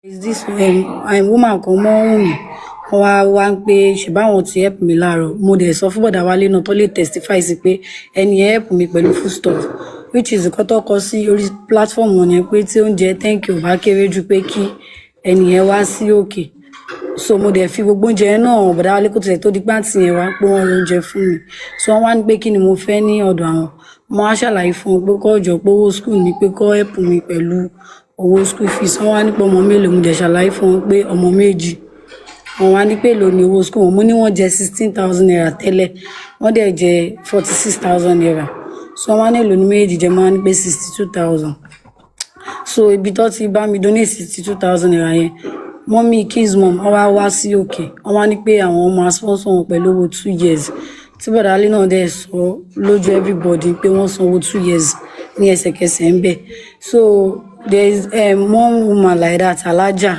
Is this woman kan mọ́ Wùnmí, wọ́n wá wá ń pé ṣèbá àwọn ti help mi láàárọ̀. Mo dẹ̀ sọ fún bọ̀dà Wálé náà tó lè testify sí pé ẹni yẹn help mi pẹ̀lú foodstuff, which is nǹkan tó kọ sí orí platform wọn yẹn pé tí oúnjẹ 10K ò bá kéré jù, pé kí ẹni yẹn wá sí òkè. So mo dẹ̀ fi gbogbo oúnjẹ yẹn náà bọ̀dà Wálé kó tilẹ̀ tó di pàǹtí yẹn wá pé wọ́n ra oúnjẹ fún mi. So wọ́n wá ní pé kí ni mo fẹ́ ní ọ̀dọ̀ àwọn. Mo wá ṣàlàyé fún wọn pé kó jọ pé owó school ni, pé kó help mi pẹ̀lú owó school fees. Wọ́n wá ní pé ọmọ mélòó. Mo dẹ̀ ṣàlàyé fún wọn pé ọmọ méjì. Wọ́n wá ní pé èló ni owó school wọn. Mo ní wọ́n jẹ ₦16,000 tẹ́lẹ̀, wọ́n dẹ̀ jẹ ₦46,000. So wọ́n wá ní èló ní méjì jẹ́. Mo wá ní pé 62,000. So ibi tó ti bá mi donate ₦62,000 yẹn, mummy Kings mom, wọ́n wá wá sí òkè, wọ́n wá ní pé àwọn máa sponsor wọn pẹ̀lú owó 2 years, tí bọ̀dà Wálé náà dẹ̀ sọ lójú everybody pé wọ́n san owó 2 years ní ẹsẹ̀kẹsẹ̀ ń bẹ̀. So there is one woman like that, alájà,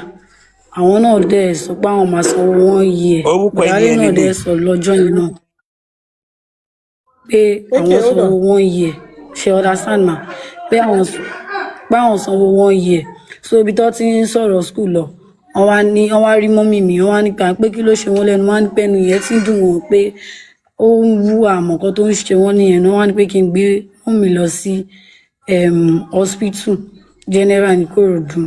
àwọn náà dẹ̀ sọ pé àwọn máa sanwó one year. Orúkọ Bọ̀dà ẹni Wálé yẹn náà dẹ̀ lélẹ̀. sọ lọ́jọ́ yẹn náà pé Okay, àwọn hold sanwó on. one year. Ṣe understand ma? Pé àwọn sanwó one year. So ibi tó ti ń sọ̀rọ̀ school lọ, wọ́n wá ní wọ́n wá rí mummy mi, wọ́n wá nípa pé kí ló ṣe wọ́n lẹ́nu. Wọ́n wá ní pé ẹnu yẹn ti ń dùn wọ́n, pé ó ń wú, àmọ́ nǹkan tó ń ṣe wọ́n nìyẹn náà. Wọ́n wá ní pé kí n gbé mummy lọ sí hospital general ní Ìkòròdú.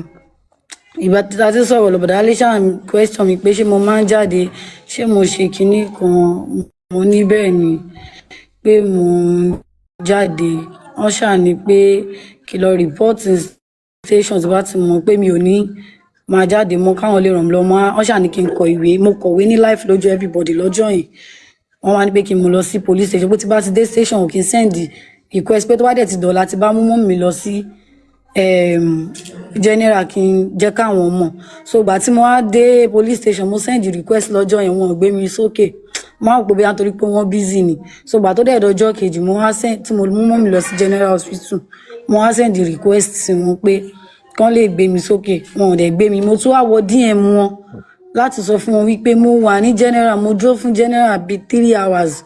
Ìgbà tí a ti sọ̀rọ̀ lọ, bọ̀dá Wálé ṣáà question mi pé ṣé mo máa ń jáde, ṣé mo ṣe kinní kan. Mo ní bẹ́ẹ̀ ni, pé mo ń jáde. Wọ́n ṣáà ní pé kí lọ report station tí bá ti mọ̀ pé mi ò ní máa jáde mọ́, káwọn lè ràn mí lọ́wọ́. Wọ́n ṣáà ní kí n kọ ìwé. Mo kọ̀wé ní live lójú everybody lọ́jọ́ yẹn. Wọ́n wá ní pé kí n mú lọ sí police station, pé tí bá ti dé station, ò kí n send request, pé tó bá dẹ̀ ti dọ̀la, tí bá mú mummy mi lọ sí general, kí n jẹ́ káwọn mọ̀. So ìgbà tí mo wá dé police station, mo send request lọ́jọ́ yẹn, wọn ò gbé mi sókè. Mo wá rò pé bóyá nítorí pé wọ́n busy ni. So ìgbà tó dẹ̀ dọjọ́ kejì, mo wá send, tí mo mú mummy lọ sí general hospital, mo wá send request sí wọn pé kán lè gbé mi sókè. Wọn ò dẹ̀ gbé mi. Mo tún wá wọ DM wọn láti sọ fún wọn wípé mo wà ní general, mo dúró fún general bíi 3 hours,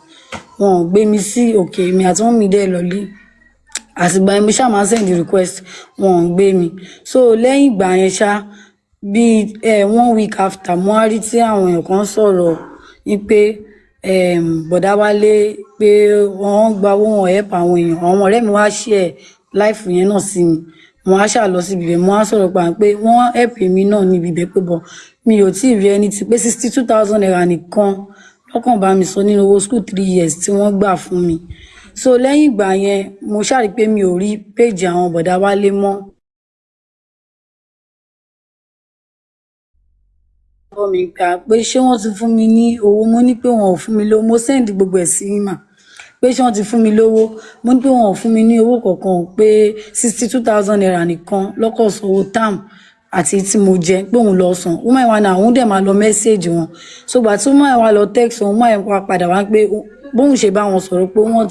wọn ò gbé mi sí òkè. Èmi àti mummy dẹ̀ lọlé. Àtìgbà yẹn, mo ṣáà máa send request, wọn ò gbé mi. So lẹ́yìn ìgbà yẹn ṣá, bíi one week after, mo wá rí tí àwọn èèyàn kan sọ̀rọ̀ wípé bọ̀dá Wálé, pé wọ́n gba owó, wọn help àwọn èèyàn. Àwọn ọ̀rẹ́ mi wá share live yẹn náà sí mi. Mo wá ṣáà lọ síbi ibẹ̀, mo wá sọ̀rọ̀ pa pé wọ́n help èmi náà níbi ibẹ̀, pé bọ̀ mi ò tí ì rí ẹni tí pé ₦62,000 nìkan lọ́kàn bá mi sọ nínú owó school 3 years tí wọ́n gbà fún mi. So lẹ́yìn ìgbà yẹn, mo ṣáà rí pé mi ò rí péjì àwọn bọ̀dá Wálé mọ́. Mi gbà pé ṣé wọ́n ti fún mi ní owó. Mo ní pé wọn ò fún mi lówó. Mo send gbogbo ẹ̀ sí mà pé ṣé wọ́n ti fún mi lówó. Mo ní pé wọn ò fún mi ní owó kankan, pé ₦62,000 nìkan lọ́kọ̀ sanwó term àti tí mo jẹ, pé òun lọ san. Woman wa náà, òun dẹ̀ máa lọ message wọn. So gbà tí woman wa lọ text wọn, woman wa padà wá pé bóun ṣe bá wọn sọ̀rọ̀ pé wọ́n